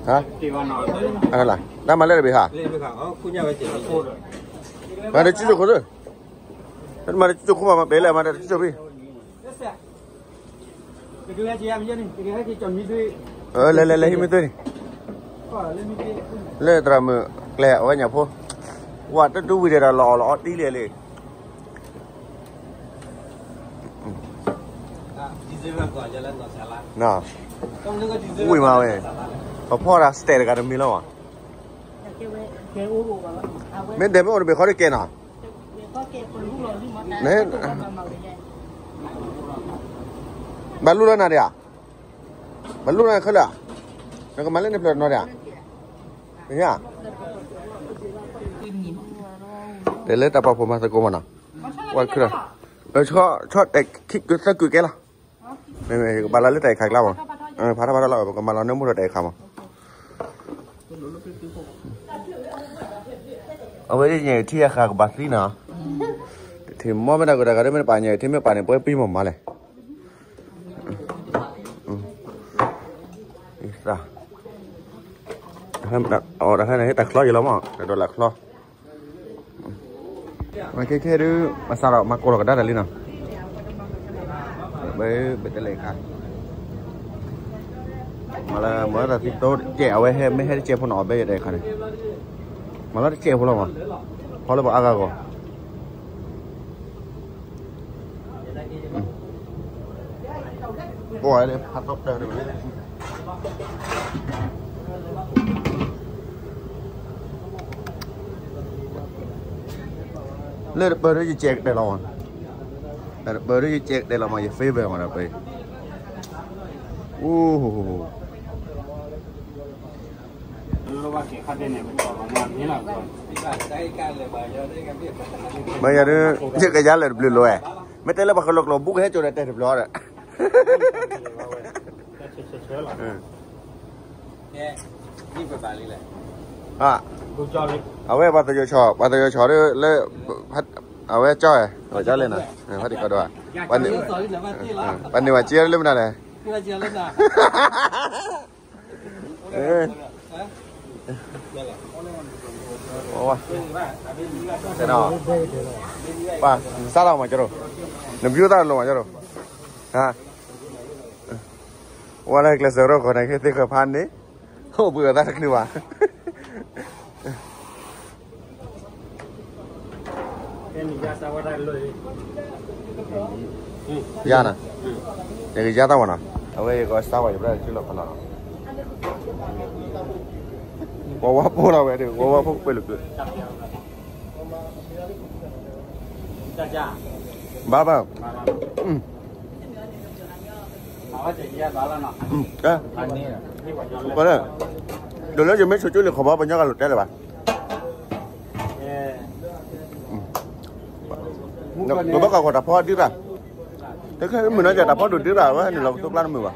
ဟါ, တၢ်မၤလၢတဘ့ၣ်ဟါ, မၤတစုခိၣ်, မၤတစုခိၣ်မး မၤပဲလဲၣ် မၤတစုဖံ လဲၤ လဲၤ လဲၤ ဟံးမ့ၢ်သွ့န့ၣ်, လၢသရၣ်မုၣ်ကျဲအဝဲညၣ်ဖိ, ဝဲတဒူဝံၤဒီးလီၤအီၣ်လီၤအီတံၢ်လံလံ, ဝံၤမးဝဲ, ပဖီၣ်တၢ်စတဲးတဂၤတမံၤလီၤမး, မ့ၢ်ဒဲးမ့ၢ်အိၣ်တဘ့ၣ် ခီတကဲနီၤ, ဘၣ်လူလၢနၤဒံးဧါ, ဘၣ်လူလၢနၤခဲလၢာ်, နကမၤလၢနဖျၢၣ်နီၤဒံးဧါ, တဟ့ၣ်ဧါ, တဲလၢတၢ်ပာ်ဖှိၣ်မၤသကိးမးနီၤ, ဝဲခု, ဆီတဲာ်ခံသၢကုာ်ကဲလီၤ, မ့ၢ်မ့ၢ်ယကဘၣ်လီၤလၢတၢ်အံၤခါကျါမး, ဖးထီၣ်ဖးထီၣ်လီၤ ပကမၤလီၤနၢမူထီၣ်တၢ်အံၤခါမး, အဝဲဒ်ညါထံအခါကဘၣ်သံနီၤ, ထံမီမ့ၢ်တၢ်ကီတၢ်ခါဒ်မ့ၢ်တပာ်ညါထံမ့ၢ်ပာ်န့ၣ် ပှဲၤပံမးမးလဲၣ်, အီၣ်တၢ်ခါန့ၣ် တၢ်ချီယံၤလီၤမး တၢ်ဒိးလၢချီ, ခဲခဲဒုး မၤစးဒီးမၤကိးလီၤကဒါတၢ်လံနီၤ, ဘဲဘဲတလဲၤခါ, မၤလၢမၤလၢတၢ်သံတိကဲး အဝဲဟဲမ့ၢ်ဟဲတကဲးဖိနီၤ အီၣ်ဘဲယဲတခါန့ၣ်, မၤလၢတကဲးဖိလီၤမး, ဖီလၢပှၤအါဂၤဂီၢ် ပှၤဖးထီၣ်တၢ် လၢတပၢၢ်ဒီးယကဲကတဲလီၤမး, တပၢၢ်ဒီးယကဲကတဲလီၤမး ယ favorite မးဒီးပၢၢ်, အိ, မ့ၢ်ယၤဒုး ယကယါလဲၤတဘျုးလိၤဝဲ, မ့ၢ်တဲလၢပှၤကလီၤကျိာ်ဘူးကဟဲကၠိဒီးတဲတဘျီဒီး အဝဲပှၤသယိၤဆီၣ် ပှၤသယိၤဆီၣ်ဒ်လၢ အဝဲကၠီဝဲ ကၠီလဲၣ်နီၤ ဖးတံၢ်ကီဒိၣ်, ပှၤန့ၢ်ဘၣ်ကၠီလၢမနုၤလဲၣ်, ပှၤစးထီၣ်မးကၠီဒိၣ်, နဘျုးသၣ်လိာ်မးကၠီဒိၣ်, ဝဲလၢကျဲးစၢးရီကီၢ်န့ၣ် ကသ့ၣ်ဃၢၤဖးန့ၣ်, အိၣ်ဘှံးအသးတချုးဘၣ် ယၤနီၤ, ယကယါသးဝဲနီၤ, အဝဲယကစၢ်ဝဲယပြၢ်စုလီၤဖးလီၤနီၤ, ဝဲဝဲဖိနီၤဝဲဒီး ဝဲဝဲဖိကပၢၤလၢာ်ကုၢ်, ဘၣ်ဘၣ်, ဒ်လၢယမ့ၢ်ဆိကၠိလံၤခီဘီ ပညီဂၤလိာ်တဲလၢၤဘၣ်, ပဘၣ်ကီၢ်တၢ်ဖီဒုရၣ်, တခါမုၢ်နီၤယတၢ်ဖီဒိၣ်ဒုရၣ်ဝဲန့ၣ်လီၤ ကသိကျါတမုာ်ဘၣ်,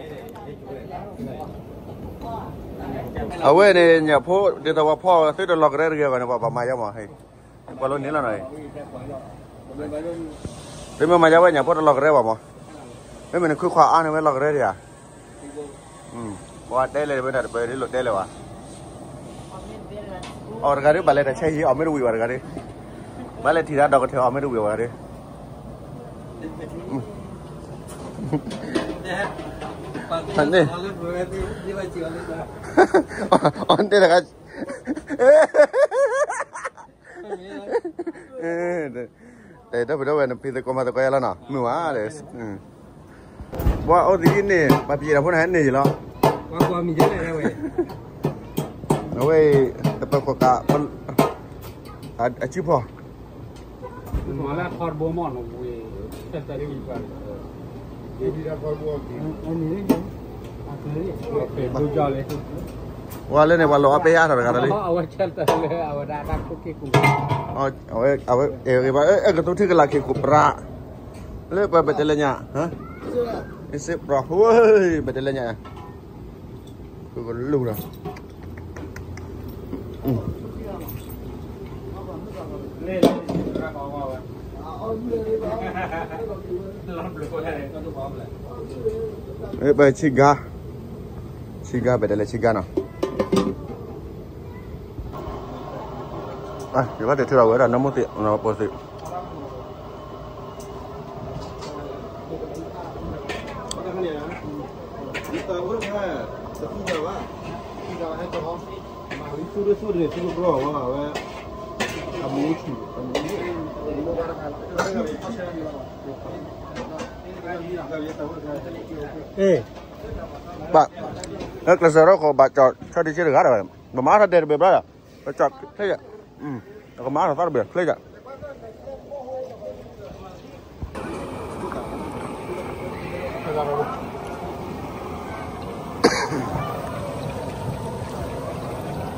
အဝဲန့ၣ် ညၣ်ဖိဒ်သိးပှၤဖီသုတလီၤကရဲတဂ့ၤအဂီၢ်န့ၣ် ပှၤဘၣ်မၤယါမး, ပှၤလိန့ၣ်လီၤနီၤ, သုမ့ၢ်မၤယါဝဲညၣ်ဖိတလီၤကရဲဘၣ်မး, မ့မ့ၢ်နခုခွါအါန့ၢ်ဝဲလီၤကရဲဒံးဧါ, ပှၤတဲလဲၣ်ဝဲဒၣ်တပၢၢ်ဒ်လိာ်တဲလၢၤဘၣ်, အီၤတဂၤဒ်ဘၣ်လဲၤတၢ်ဆဲးဟံးအီၣ်မ့ၢ်တဝံၤဘၣ်တဂၤဒ်, ဘၣ်လဲၤထံၣ်တၢ်ဒီကထၢၣ်အီၣ်မ့ၢ်တဝံၤဘၣ်တဂၤဒ် န့ၣ်, အီၤတဲတဂၤ, ဒီပုၢ်ဒီဝဲၢ် နဖံးသကိးမၤသကိးယါလီၤနီၤ မုာ်ဝဲ, ပှၤအိၣ်သယုၢ်န့ၣ် ပှၤပယီၤတၢ်ဖိန့ၣ်ဟဲန့ၢ်ယံၤလီၤ, အဝဲအံၤ တပၢၤခိၣ်ကး အစုဖီၣ် ဝဲလၢန့ၣ် ပှၤလိာ်အီၣ်ပဲယါထီၣ်တဂၤတၢ်လံ, အဝဲအဲၣ်ဂ့ၤဘၣ် အဲၣ်ကသိထံကလးခ့ခိၣ်ပြး, လၢပှၤဘၣ်တဲလၢညါ, စ့ပြး ပဘၣ်တဲလၢညါ, ကလူၢ်ဒီး လၢ ပဆံဂၤ, ဆံဂၤ ဘၣ်တလဲၤဆံဂၤနီၤ. ယဘၣ်တဲထံၣ်လီၤဝဲဒၣ်နၢမူသ့ၣ် ပိာ်သ့ၣ်. ပှၤ လၢကျဲးစၢးထီၣ်ဃီ ဘၣ်ကၠီၤဆီဒံၣ်ဆ့တဂၤဒီးဝဲ, ပမၤထီၣ်ဒဲးတဘ့ၣ်ဘျီဒီး, ပကၠီၤချ့ယဲၢ်, ပကမၤထီၣ်သီတဘ့ၣ်ချ့ယဲၢ်.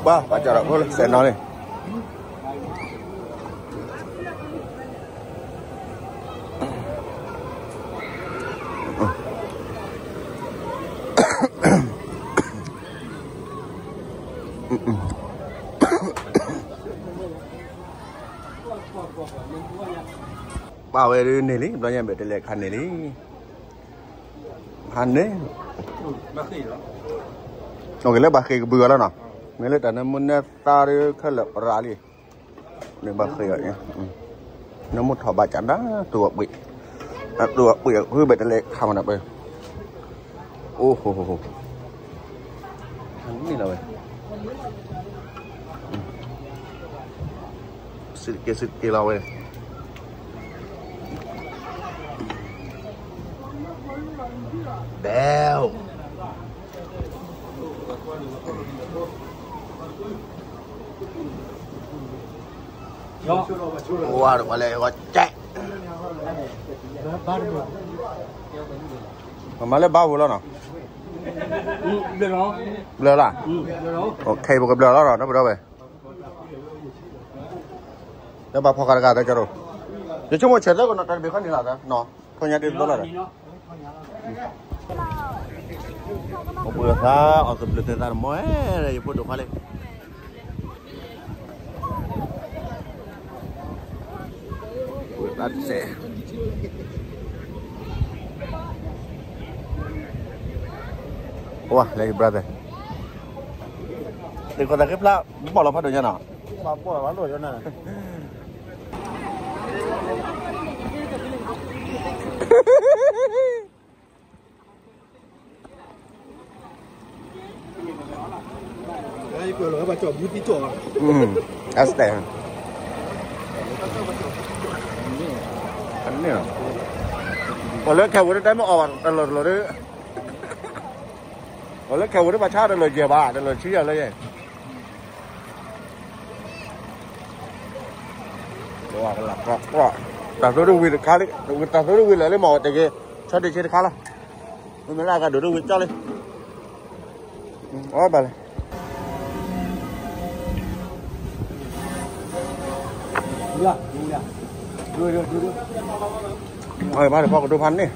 ပှၤ ပှၤကၠီၤဒီးဖိလၢစဲးနီၤန့ၣ် ပာ်ဝဲဒၣ်န့ၣ်လံ ဘျီညါဘၣ်တလဲၤခါန့ၣ်လံ. ဟါန့ၣ်, အိၣ်က့ၤလၢဘၣ်ဃ့ၢ်ကဘုးအီၤလီၤနီၤ, မ့ၢ်လၢတၢ်နၢမူနၢသါဒ်ခဲလၢာ်ပရၤလံ, န့ၣ်ဘၣ်ဃ့ၢ်အီၤ, နၢမူထီၣ်ဘၣ်ကၠးဒၣ် တူၢ်အပှ့ၤ, တူၢ်အပှ့ၤအဃုဘၣ်တလဲၤခါမးနၤပၢ်, အိၣ်ဟိဟိဟိ န့ၣ်လီၤဝဲ, စံးတက့ၢ် စံးတက့ၢ်လီၤဝဲ, ဒဲ, ဝါဒီးပှၤလဲၤဂီၤကဲး, ပမၤလၢဘါပူၤလီၤနီၤ, ဘျၢလီၤ, ခဲအံၤပကဘျၢလီၤနီၤ ဒီပုၢ်ဒီဝဲၢ်, လၢဘၣ်ဖီၣ်ဃာ်တဂၤသၢကၠီၤရိၤ, ယဆိကမိၣ်ဆဲးသၢကနီၤ တၢ်တဘ့ၣ်ခီန့ၣ်လီၤသၢနီၤ, ဖီညါဒ်သိးလီၤဒီး ပှၤသးအီၣ်သဘျုးသဲသးတမီၤ, ယဖိဒိၣ်ခွါလံ, ပှၤသးစဲး, ဝါ လဲၤ brother, သ့ၣ်ကီးသးက့ဖျါ, ဘီၣ်လီၤဖးဒိၣ်ညါနီၤ, ဘၣ်ဘီၣ်လီၤဖးဒိၣ်ညါနီၤ အစတဲ, န့ၣ်, ပှၤလၢခဲဝဲတၢ်မ့ၢ်အီၣ်ဘၣ်တလီၢ်တလီၢ်ဒီး, ပှၤလၢခဲဝဲတၢ်ဘၣ်ဆါတလီၢ်ယဲၢ်ဘၣ် တလီၢ်ဆံယဲၢ်လၢယဲၢ် တၢ်သိတဝံၤတခါလံ, တၢ်သိတဝံၤလၢာ်လံမ့ၢ်တဂ့ၤ, ဆီဒံၣ်ဆ့တခါလီၤ, မ့မ့ၢ်လၢအဂၤဒိၣ်တဝံၤကၠီလံ, အီၣ်ဘၣ်လံ, ဘၣ်ဖီကဒိဖးန့ၣ် ပှ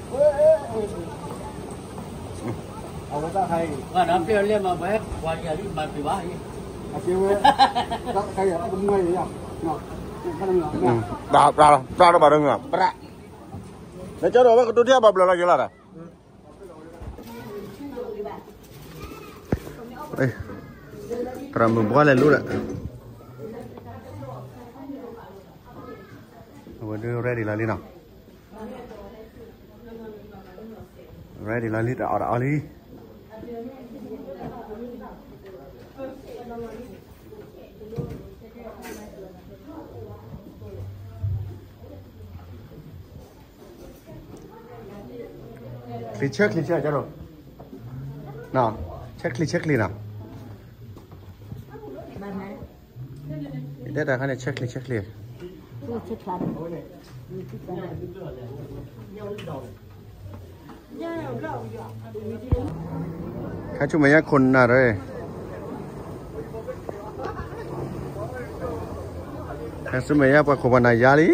ၤ ပှၤ ပှၤတဘၣ်ဒိမ့ၢ်ဘၣ်, ပှၤ, နကၠီဒီးဝဲကတိၤထံအဘၣ်ဘျၢလီၤက့ၤလီၤဒီး, သရၣ်မုၣ်ဘှါလဲၤလူဒီး, အဝဲဒၣ် ready လီၤလံနီၤ, ready လီၤလံ တၢ်အီၣ်တၢ်အီလံ. ချံဆၢချံဆၢကၢ်ရိ, ဆၢချံဆၢချံနီၤ, ယတဲတၢ်ခါန့ၣ် ဆၢချံဆၢချံ ခါဆူမဲာ်ညါခိၣ်နၢ်ရယ်, ခါဆူမဲာ်ညါပှၤခိၣ်ပှၤနၢ်ယါလံ.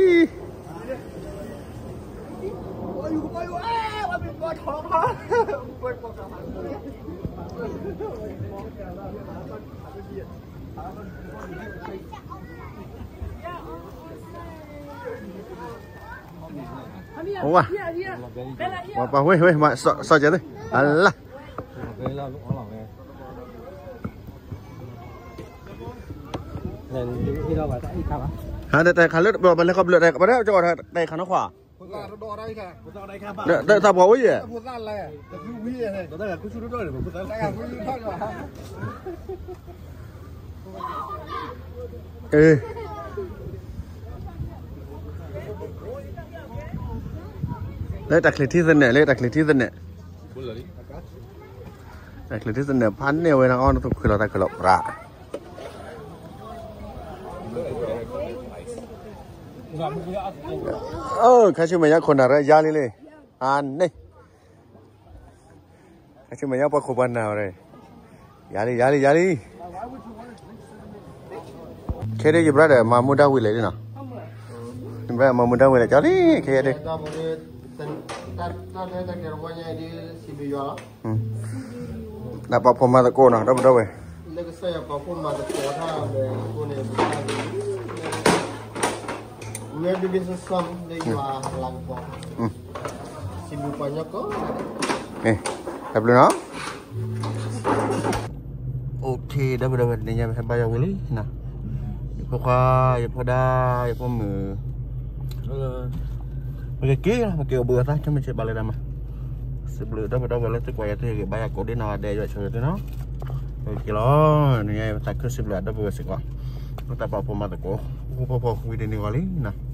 ဝါ, ဝါပှၤဝဲဝဲ မၤစီၤကဲသ့ၣ်, အလါ, ဟါ တၢ်ခါလၢ ပလဲၤခီဘျၢၣ်တၢ် ပတဲကီးတၢ်ခါနီၤခွါ, တၢ်ပှၤအိၣ်ယဲၢ်, အ လၢတၢ်ချံးထံသနၢၣ် လၢတၢ်ချံးထံသနၢၣ်, တၢ်ချံးထံသနၢၣ် ဖးန့ၢ်ဝဲန့ၣ် အီၣ်နသူၣ်ခုလီၤတၢ်ခုလီၤပြး, အ ခါဆူမဲာ်ညါခိၣ်နၢ်ရၢယါလံလံ, အန့ၣ် ခါဆူမဲာ်ညါပှၤခိၣ်ပှၤနၢ်ဝဲ, ယါလံ ယါလံ ယါလံ, ခဲဒ်ယဘျါဒီး မၤမူဒါဝံၤလဲၣ်လံနီၤ, ယဘျါမၤမူဒါဝံၤလဲၣ် ကၠီလံ ခဲဒ် တၢ်ပာ်ဖှိၣ်မၤသကိးနီၤ ဒီပုၢ်ဒီဝဲၢ်, တၢ်ဘျုးနီၤ, OK ဒီပုၢ်ဒီဝဲၢ် တနံၤညါပဟဲဘါယွၤဝံၤလံနီၤ, ယဖိခွါ ယဖိဒါ ယဖိမုၣ် ပကက့ၤလီၤ ပက့ၤအိၣ်ဘှံးအသး ဆိမ့ၢ်ဆဲးဘၣ်လၢဒၣ်မး, စံးဘျုးဒီပုၢ်ဒီဝဲၢ်လၢသုကွၢ်ယၤ သုဟ့ၣ်ဂံၢ်ဘါယၤကိးဒ်နီၢ်ဂၤဒဲး ယွၤဆိၣ်ဂ့ၤသုနီၤ, ပက့ၤလီၤ, နံၤညါပသးခုစံးဘျုးအဒီပုၢ်ဝဲၢ်စ့ၢ်ကီး, ပတၢ်ပာ်ဖှိၣ်မၤသကိး ဃူဃူဖိးဖိးဝံၤတနံၤဂီၢ်လံနီၤ